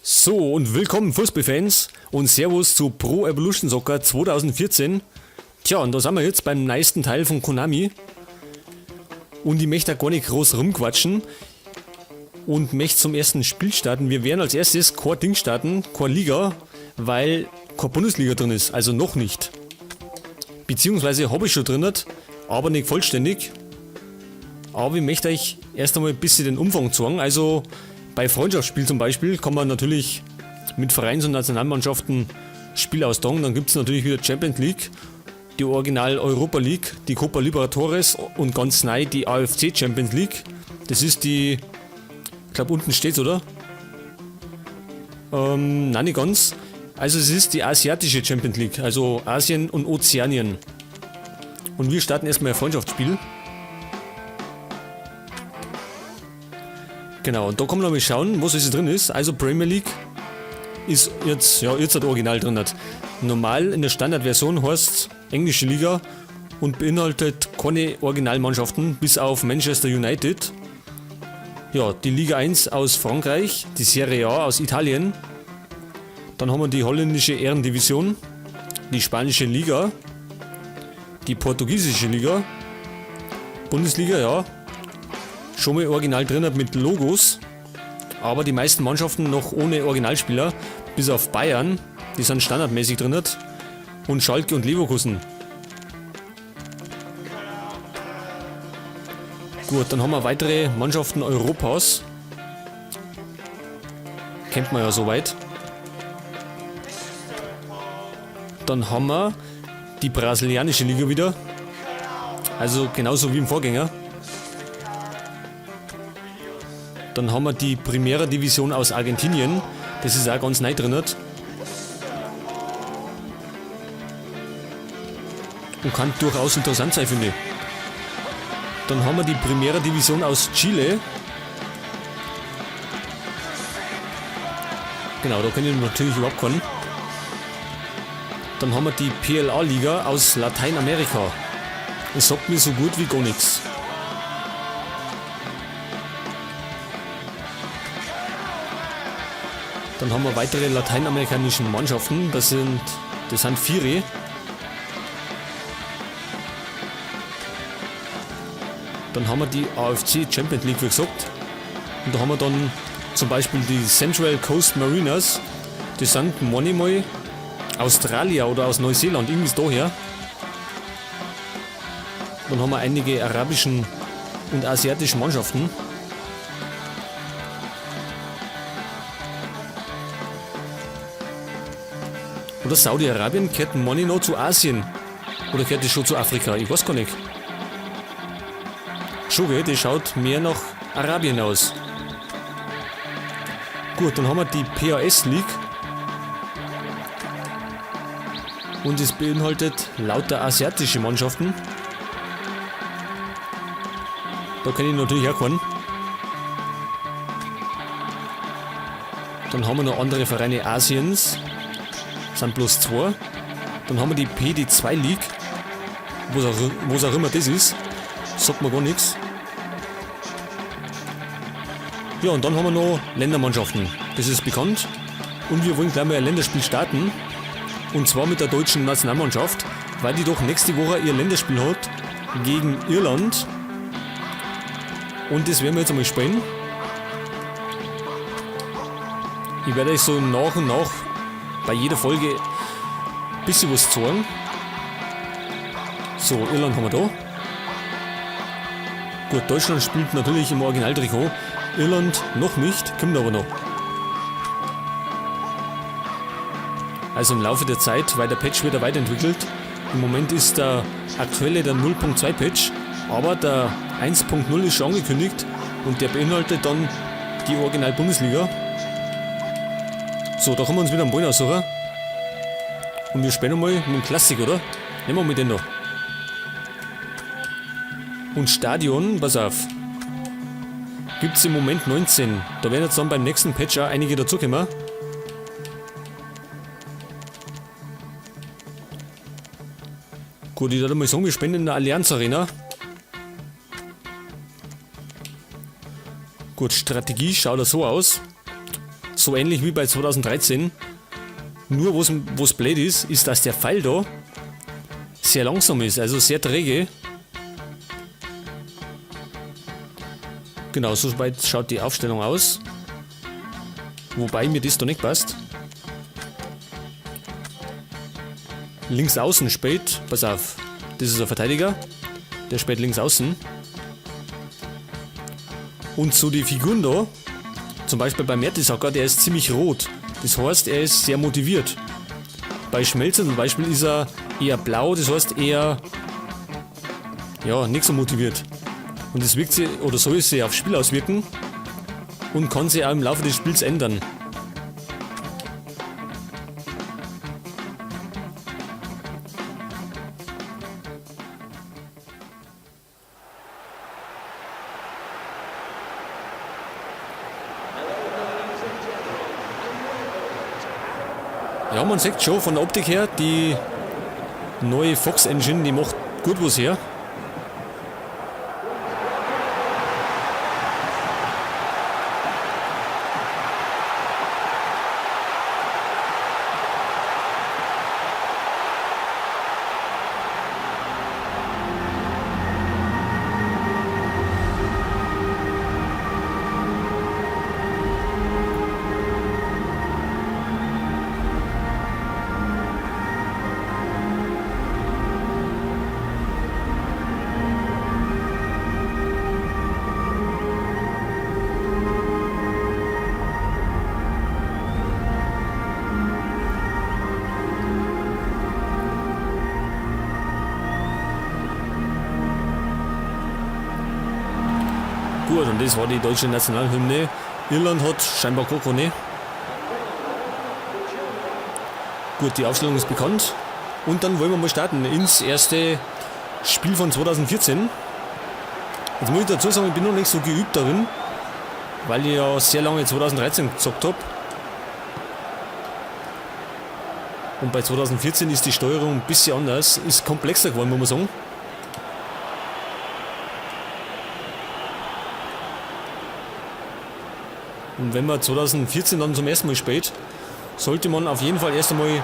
So, und willkommen Fußballfans und Servus zu Pro Evolution Soccer 2014. Tja, und da sind wir jetzt beim neuesten Teil von Konami. Und ich möchte da gar nicht groß rumquatschen und möchte zum ersten Spiel starten. Wir werden als erstes kein Ding starten, keine Liga, weil keine Bundesliga drin ist, also noch nicht. Beziehungsweise habe ich schon drin, aber nicht vollständig. Aber ich möchte euch erst einmal ein bisschen den Umfang zeigen. Also bei Freundschaftsspiel zum Beispiel kann man natürlich mit Vereins- und Nationalmannschaften Spiele austragen. Dann gibt's natürlich wieder Champions League, die Original Europa League, die Copa Libertadores und ganz neu die AFC Champions League. Das ist die, ich glaub unten steht's, oder? Nein, nicht ganz. Also es ist die asiatische Champions League, also Asien und Ozeanien. Und wir starten erstmal ein Freundschaftsspiel. Genau, und da kann man nochmal schauen, was alles drin ist. Also Premier League ist jetzt, ja, jetzt hat Original drin. Hat. Normal in der Standardversion heißt englische Liga und beinhaltet keine Originalmannschaften, bis auf Manchester United. Ja, die Liga 1 aus Frankreich, die Serie A aus Italien. Dann haben wir die holländische Ehrendivision, die spanische Liga, die portugiesische Liga, Bundesliga, ja, schon mal original drin hat mit Logos, aber die meisten Mannschaften noch ohne Originalspieler, bis auf Bayern, die sind standardmäßig drin hat, und Schalke und Leverkusen. Gut, dann haben wir weitere Mannschaften Europas. Kennt man ja soweit. Dann haben wir die brasilianische Liga wieder. Also genauso wie im Vorgänger. Dann haben wir die Primera Division aus Argentinien. Das ist auch ganz neu drin. Und kann durchaus interessant sein, finde ich. Dann haben wir die Primera Division aus Chile. Genau, da kenne ich natürlich überhaupt keinen. Dann haben wir die PLA-Liga aus Lateinamerika. Das sagt mir so gut wie gar nichts. Dann haben wir weitere lateinamerikanische Mannschaften. Das sind 4. Dann haben wir die AFC Champions League, wie gesagt. Und da haben wir dann zum Beispiel die Central Coast Mariners. Die sind manchmal Australier oder aus Neuseeland, irgendwie ist daher. Dann haben wir einige arabischen und asiatischen Mannschaften. Oder Saudi-Arabien gehört manchmal noch zu Asien. Oder gehört das schon zu Afrika? Ich weiß gar nicht. Schon, gell? Das schaut mehr nach Arabien aus. Gut, dann haben wir die PAS League. Und es beinhaltet lauter asiatische Mannschaften. Da kenne ich natürlich auch keinen. Dann haben wir noch andere Vereine Asiens. Das sind bloß 2. Dann haben wir die PD2 League. Was auch immer das ist. Sagt mir gar nichts. Ja, und dann haben wir noch Ländermannschaften. Das ist bekannt. Und wir wollen gleich mal ein Länderspiel starten. Und zwar mit der deutschen Nationalmannschaft, weil die doch nächste Woche ihr Länderspiel hat gegen Irland. Und das werden wir jetzt einmal spielen. Ich werde euch so nach und nach bei jeder Folge ein bisschen was zeigen. So, Irland haben wir da. Gut, Deutschland spielt natürlich im Originaltrikot. Irland noch nicht, kommt aber noch. Also im Laufe der Zeit, weil der Patch wieder weiterentwickelt. Im Moment ist der aktuelle der 0.2 Patch, aber der 1.0 ist schon angekündigt und der beinhaltet dann die Original-Bundesliga. So, da können wir uns wieder einen Ball aussuchen. Und wir spielen mal mit dem Klassik, oder? Nehmen wir mit den da. Und Stadion, pass auf. Gibt's im Moment 19. Da werden jetzt dann beim nächsten Patch auch einige dazukommen. Gut, ich würde mal sagen, wir spielen in der Allianz Arena. Gut, Strategie schaut da so aus. So ähnlich wie bei 2013. Nur was blöd ist, ist, dass der Pfeil da sehr langsam ist, also sehr träge. Genau, so weit schaut die Aufstellung aus. Wobei mir das da nicht passt. Links außen spielt, pass auf, das ist ein Verteidiger, der spielt links außen. Und so die Figuren da, zum Beispiel bei Mertesacker, der ist ziemlich rot. Das heißt, er ist sehr motiviert. Bei Schmelzer zum Beispiel ist er eher blau, das heißt eher, ja, nicht so motiviert. Und das wirkt sich, oder soll sich aufs Spiel auswirken und kann sich auch im Laufe des Spiels ändern. Ja, man sieht schon von der Optik her, die neue Fox Engine, die macht gut was her. Gut, und das war die deutsche Nationalhymne. Irland hat scheinbar gar keine. Gut, die Aufstellung ist bekannt. Und dann wollen wir mal starten ins erste Spiel von 2014. Jetzt muss ich dazu sagen, ich bin noch nicht so geübt darin, weil ich ja sehr lange 2013 gezockt hab. Und bei 2014 ist die Steuerung ein bisschen anders, ist komplexer geworden, muss man sagen. Und wenn man 2014 dann zum ersten Mal spielt, sollte man auf jeden Fall erst einmal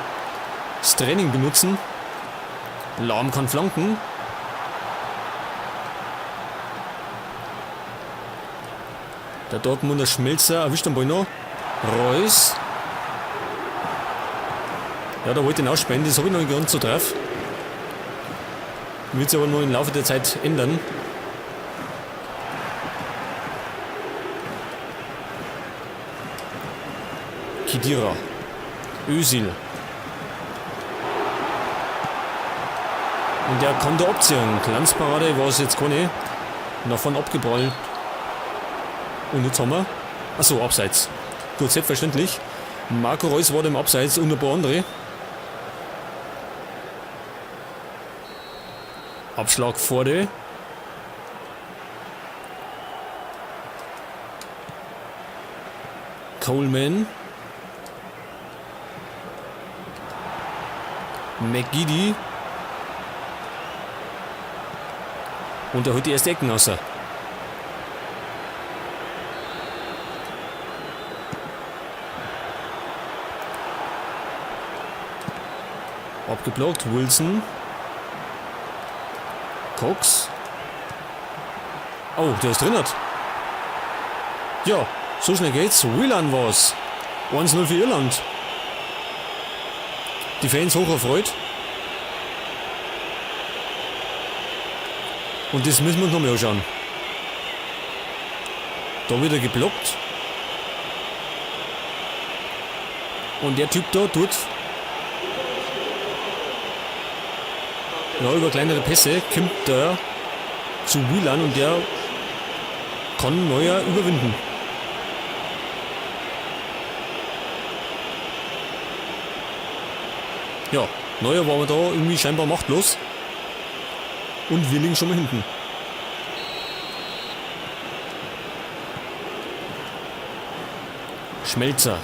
das Training benutzen. Lahm kann flanken. Der Dortmunder Schmelzer erwischt den Ball noch. Reus. Ja, da wollte ich ihn aussperren, das habe ich noch nicht ganz so drauf. Wird sich aber noch im Laufe der Zeit ändern. Khedira. Özil. Und der kann da abziehen. Glanzparade war es jetzt keine. Davon abgeprallt. Und jetzt haben wir. Achso, Abseits. Gut, selbstverständlich. Marco Reus war da im Abseits und ein paar andere. Abschlag vorne. Coleman. McGeady. Und er holt die erste Ecken raus. Abgeblockt, Wilson. Cox. Oh, der ist drin. Ja, so schnell geht's. Whelan war's. 1-0 für Irland. Die Fans hoch erfreut. Und das müssen wir uns nochmal anschauen. Da wird er geblockt. Und der Typ da tut ja, über kleinere Pässe kommt der zu Whelan und der kann Neuer überwinden. Ja, Neuer war da irgendwie scheinbar machtlos. Und wir liegen schon mal hinten. Schmelzer.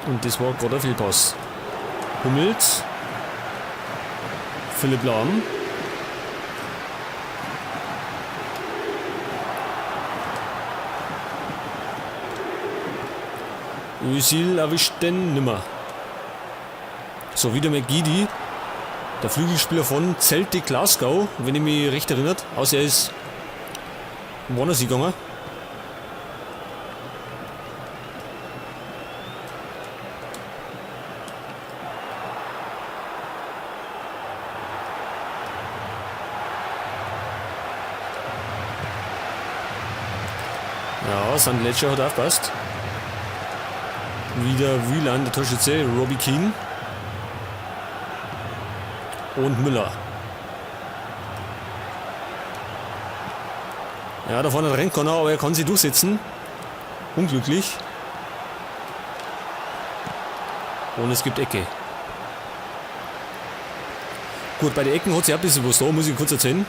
Und das war gerade ein Fehlpass. Hummels. Philipp Lahm. Özil erwischt den nimmer. So, wieder McGeady. Der Flügelspieler von Celtic Glasgow, wenn ich mich recht erinnert. Außer er ist woanders gegangen. Ja, St. Ledger hat aufgepasst. Wieder Wieland, der Torschütze, Robbie Keane. Und Müller. Ja, da vorne rennt keiner, aber er kann sich durchsetzen. Unglücklich. Und es gibt Ecke. Gut, bei den Ecken hat sich auch ein bisschen was da, muss ich kurz erzählen.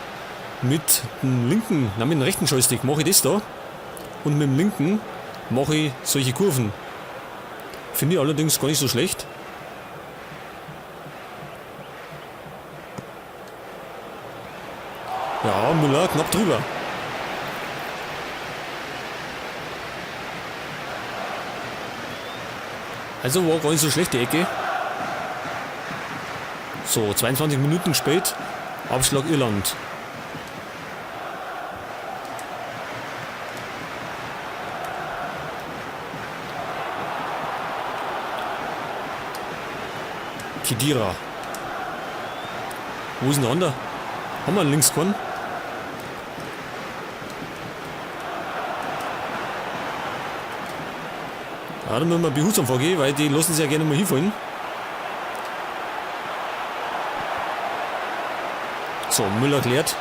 Mit dem linken, nein, mit dem rechten Joystick mache ich das da. Und mit dem linken mache ich solche Kurven. Finde ich allerdings gar nicht so schlecht. Ja, Müller knapp drüber. Also war gar nicht so schlecht die Ecke. So, 22 Minuten spät. Abschlag Irland. Khedira. Wo ist denn der andere? Haben wir einen links gewonnen? Ja, da müssen wir behutsam vorgehen, weil die lassen sich ja gerne mal hinfallen. So, Müller klärt.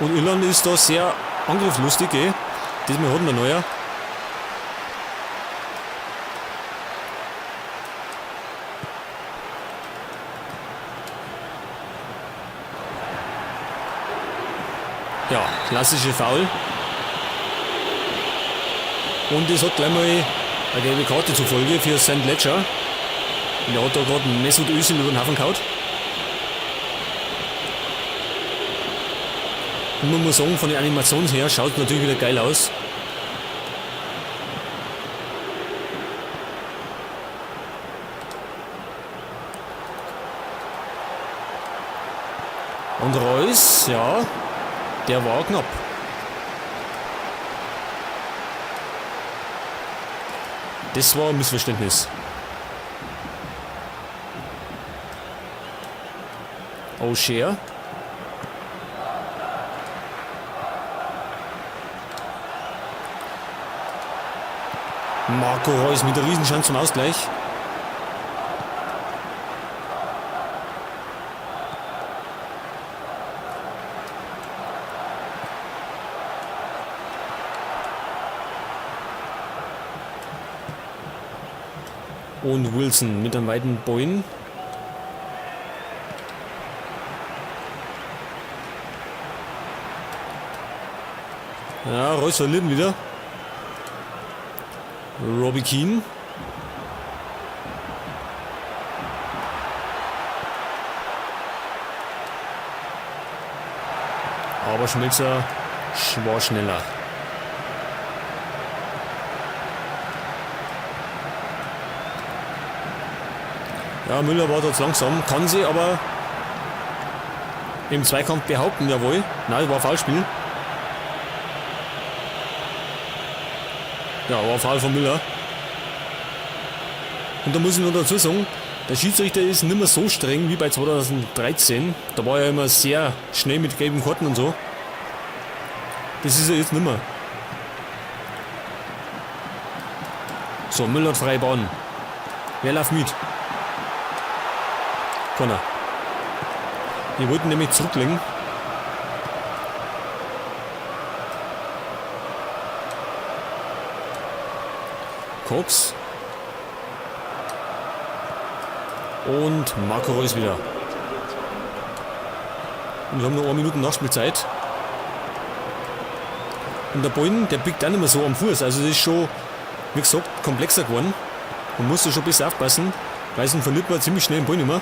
Und Irland ist da sehr angriffslustig, gell? Diesmal hat der Neuer. Ja, klassische Foul. Und es hat gleich mal eine gelbe Karte zur Folge für St. Ledger. Der hat da gerade Mesut Özil über den Haufen gehauen. Und man muss sagen, von den Animationen her schaut es natürlich wieder geil aus. Und Reus, ja, der war knapp. Das war ein Missverständnis. O'Shea. Marco Reus mit der Riesenchance zum Ausgleich. Und Wilson mit einem weiten Boin. Ja, Reus verliert wieder. Robbie Keane. Aber Schmelzer war schneller. Ja, Müller war dort langsam, kann sie aber im Zweikampf behaupten, jawohl. Nein, war Foulspiel. Ja, war Foul von Müller. Und da muss ich noch dazu sagen, der Schiedsrichter ist nicht mehr so streng wie bei 2013. Da war er immer sehr schnell mit gelben Karten und so. Das ist er jetzt nicht mehr. So, Müller hat freie Bahn. Wer läuft mit? Keiner. Die wollten nämlich zurücklegen. Cox. Und Marco Reus wieder. Und wir haben noch 1 Minute Nachspielzeit. Und der Ball, der biegt auch nicht mehr so am Fuß. Also das ist schon, wie gesagt, komplexer geworden. Man muss da schon besser aufpassen, weil sonst verliert man ziemlich schnell den Ball nicht mehr.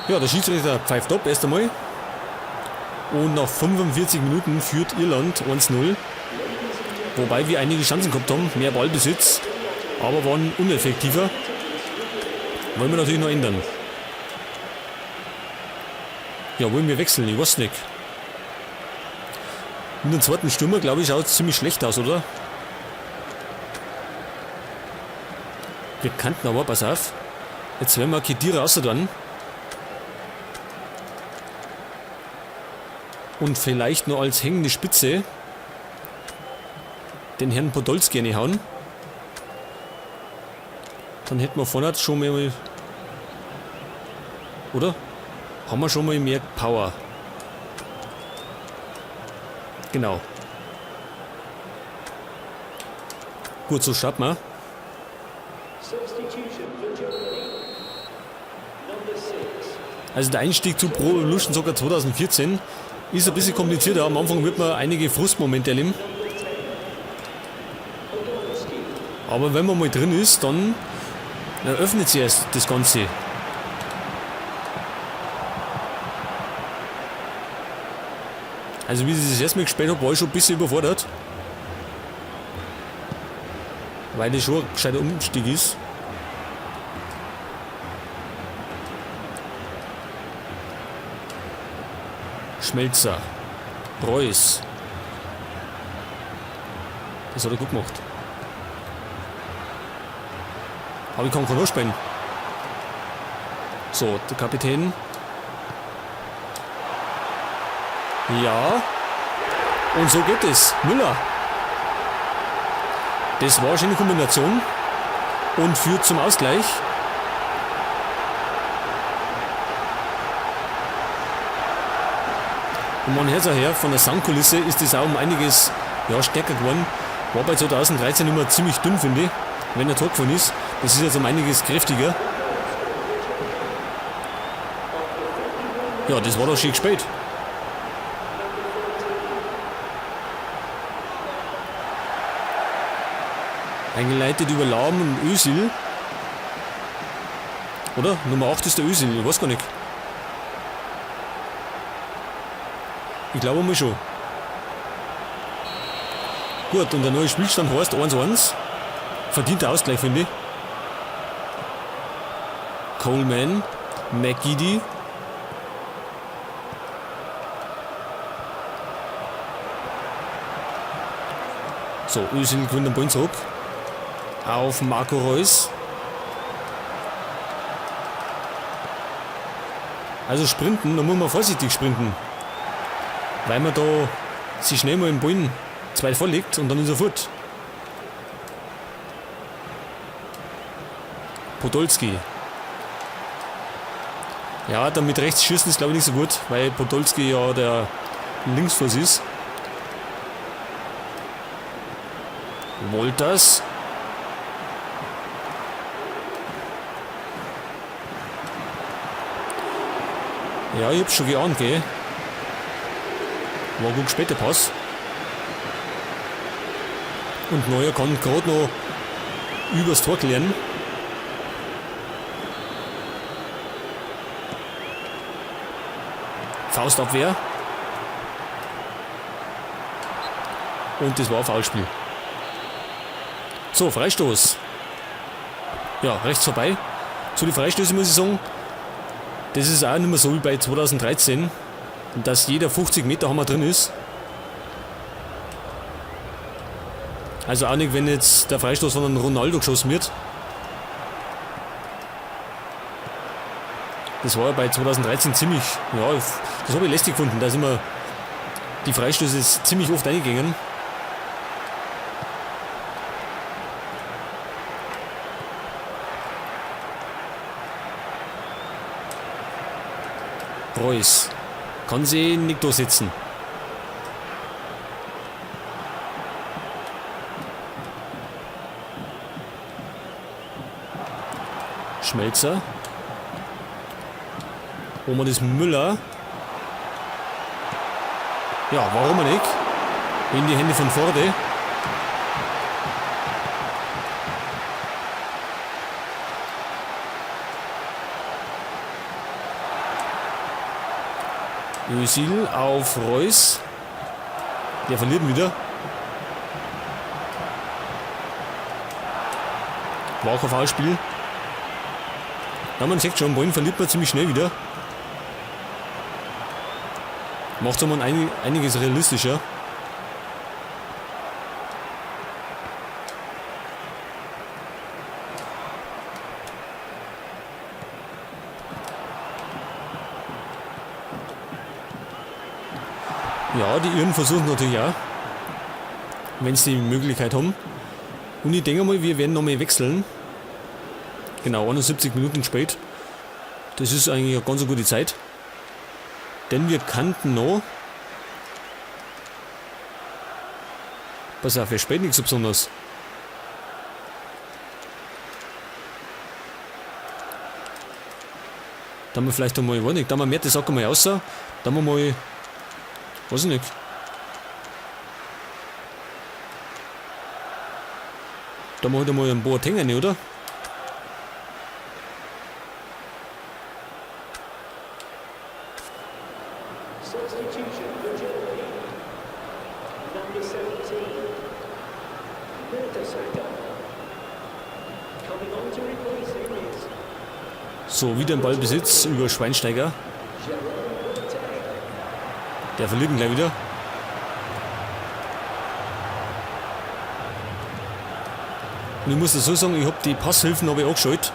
Ja, der Schiedsrichter pfeift ab erst einmal. Und nach 45 Minuten führt Irland 1-0. Wobei wir einige Chancen gehabt haben, mehr Ballbesitz, aber waren uneffektiver. Wollen wir natürlich noch ändern. Ja, wollen wir wechseln? Ich weiß nicht. Mit dem zweiten Stürmer, glaube ich, schaut es ziemlich schlecht aus, oder? Wir kannten aber, pass auf. Jetzt werden wir Khedira raus dann. Und vielleicht noch als hängende Spitze den Herrn Podolski reinhauen. Dann hätten wir vorne schon mal... Oder? Haben wir schon mal mehr Power. Genau. Gut, so starten wir. Also der Einstieg zu Pro Evolution Soccer 2014 ist ein bisschen komplizierter. Am Anfang wird man einige Frustmomente erleben. Aber wenn man mal drin ist, dann eröffnet sich erst das Ganze. Also wie ich das erste Mal gespielt habe, war ich schon ein bisschen überfordert. Weil das schon ein gescheiter Umstieg ist. Schmelzer. Reus. Das hat er gut gemacht. Aber ich kann keinen spielen. So, der Kapitän. Ja. Und so geht es. Müller. Das war eine schöne Kombination. Und führt zum Ausgleich. Und man hört es auch her, von der Soundkulisse ist das auch um einiges, ja, stärker geworden. War bei 2013 immer ziemlich dünn, finde ich, wenn der Tor gefallen ist. Das ist jetzt um einiges kräftiger. Ja, das war doch schön gespielt. Eingeleitet über Lahm und Özil. Oder? Nummer 8 ist der Özil, ich weiß gar nicht. Ich glaube mal schon. Gut, und der neue Spielstand heißt 1-1. Verdienter Ausgleich, finde ich. Coleman, McGeady. So, Özil gewinnt den Ball zurück. Auf Marco Reus. Also sprinten, da muss man vorsichtig sprinten. Weil man da sich schnell mal im Ball zwei vorlegt und dann ist er fort. Podolski. Ja, dann mit rechts schießen ist glaube ich nicht so gut, weil Podolski ja der Linksfuß ist. Wolters. Ja, ich hab's schon geahnt, gell? War gut gespielt, der Pass. Und Neuer kann grad noch übers Tor klären. Faustabwehr. Und das war ein Foulspiel. So, Freistoß. Ja, rechts vorbei. Zu den Freistößen muss ich sagen, das ist auch nicht mehr so wie bei 2013, dass jeder 50 Meter Hammer drin ist. Also auch nicht, wenn jetzt der Freistoß von einem Ronaldo geschossen wird. Das war ja bei 2013 ziemlich, ja, das habe ich lästig gefunden, da sind wir die Freistöße ist ziemlich oft eingegangen. Reus kann sie nicht durchsetzen. Schmelzer. Oben ist Müller. Ja, warum nicht? In die Hände von Forde. Özil auf Reus. Der verliert ihn wieder. War kein Foulspiel. Ja, man sieht schon, Ball verliert man ziemlich schnell wieder. Macht es einiges realistischer. Ja, die Iren versuchen natürlich auch, wenn sie die Möglichkeit haben. Und ich denke mal, wir werden nochmal wechseln. Genau, 71 Minuten spät. Das ist eigentlich eine ganz gute Zeit. Denn wir kannten noch. Pass auf, er spielt nichts so besonders. Da haben wir vielleicht einmal, weiß nicht, da haben wir mehr die Sache mal raus. Da haben wir mal, weiß ich nicht. Da haben wir halt einmal einen Boateng rein, oder? Substitution for Germany. Number 17, Mertesacker. Coming on to replace him is So, wieder im Ballbesitz über Schweinsteiger. Jerome Boateng. Der verliert ihn gleich wieder. Und ich muss dazu sagen, ich hab die Passhilfen hab ich angeschaltet.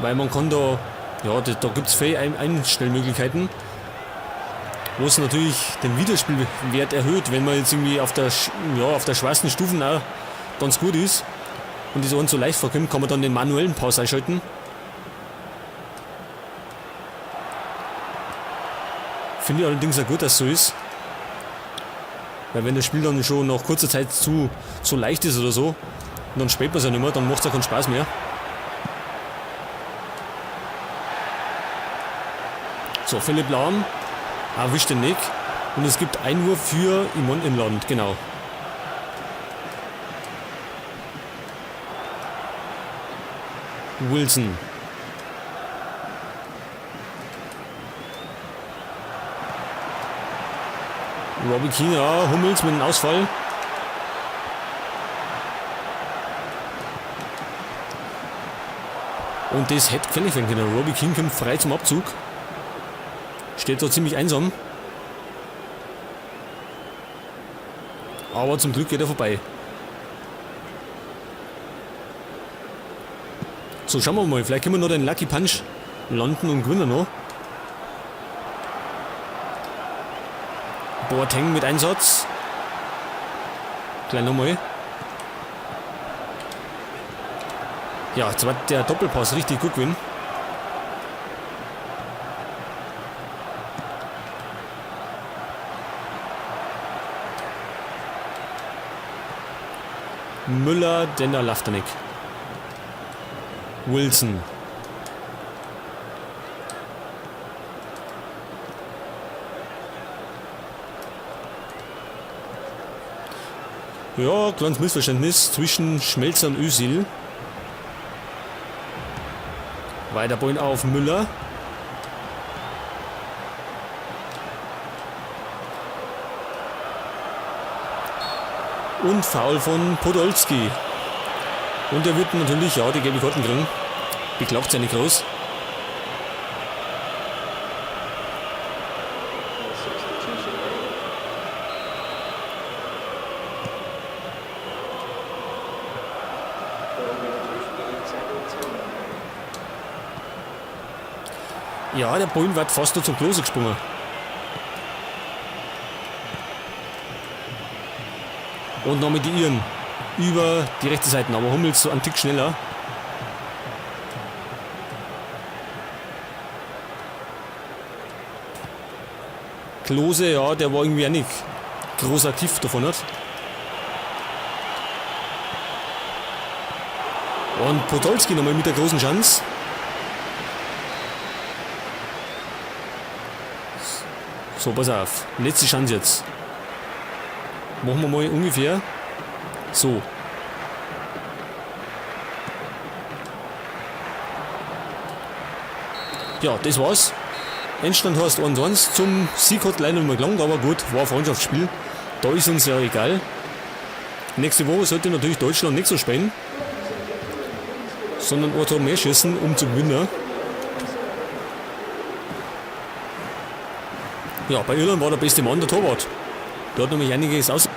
Weil man kann da, ja, da gibt's viele Einstellmöglichkeiten, wo es natürlich den Wiederspielwert erhöht, wenn man jetzt irgendwie auf der schwersten Stufe auch ganz gut ist und das einem so leicht vorkommt, kann man dann den manuellen Pass einschalten. Finde ich allerdings auch gut, dass es so ist. Weil wenn das Spiel dann schon nach kurzer Zeit zu leicht ist oder so, dann spielt man's ja nicht mehr, dann macht's auch keinen Spaß mehr. So, Philipp Lahm erwischt den Nick. Und es gibt Einwurf für Imon Inland, genau. Wilson. Robbie Keane, ja, Hummels mit dem Ausfall. Und das hätte gefährlich werden können. Robbie Keane kommt frei zum Abzug. Steht da ziemlich einsam. Aber zum Glück geht er vorbei. So, schauen wir mal. Vielleicht können wir noch den Lucky Punch landen und gewinnen noch. Boateng mit Einsatz. Gleich nochmal. Ja, jetzt war der Doppelpass richtig gut gewesen. Müller, Denner, Lafternick. Wilson. Ja, kleines Missverständnis zwischen Schmelzer und Özil. Weiter Ball auf Müller. Und Foul von Podolski. Und er wird natürlich, ja, die gelbe Karten kriegen. Beklagt sich nicht groß. Ja, der Ball wird fast noch zum Klose gesprungen. Und nochmal die Iren über die rechte Seite, aber Hummels so einen Tick schneller. Klose, ja, der war irgendwie auch nicht groß aktiv davon, nicht? Und Podolski nochmal mit der großen Chance. So, pass auf. Letzte Chance jetzt. Machen wir mal ungefähr so. Ja, das war's. Endstand heißt 1-1. Zum Sieg hat leider nicht mehr gelangt, aber gut, war ein Freundschaftsspiel. Da ist uns ja egal. Nächste Woche sollte natürlich Deutschland nicht so spielen, sondern ein Tor mehr schießen, um zu gewinnen. Ja, bei Irland war der beste Mann der Torwart. Der hat nämlich einiges aus.